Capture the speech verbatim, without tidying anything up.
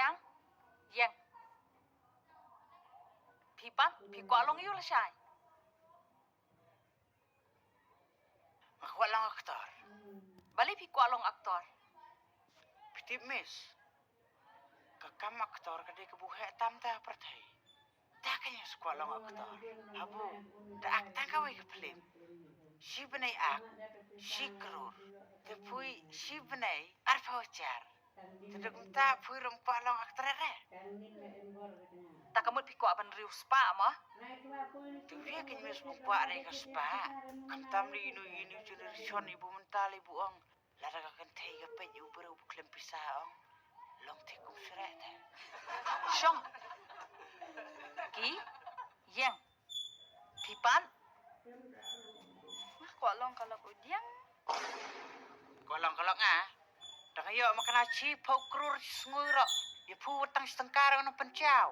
Ïeng, ïeng. Phi pat, phi kwah long aiu lashai? Nga kwah long actor. Balei phi kwah long actor? Phi tip miss, ka kam actor ka dei kaba heh tam ha pyrthei. Te kein nga kwah long actor. Habu, da act tang kawei ka film, shi bnai act, shi klur. Te phi shi bnai arphew hajar. Te da kumta phi ruh kwah long actor re. Ta ka mut phi kwah ban riewspah mo? Te phi kein miss, bym kwah re ka spah. Khamtam lei ino ino generation iba mynta lei ba ong, lada ka kynthei ka peit ïa u briew ba khlem pisa, ong, long te kum shreh te. Shong. Ki, ïeng. Phi pat? Nga kwah long ka lok u diang. Kwah long ka lok nga? Dang ïoh ma kane shiphew klur shi sngi ruh. Ïa phi wat tang shi tyngka ruh ngan pynchaw.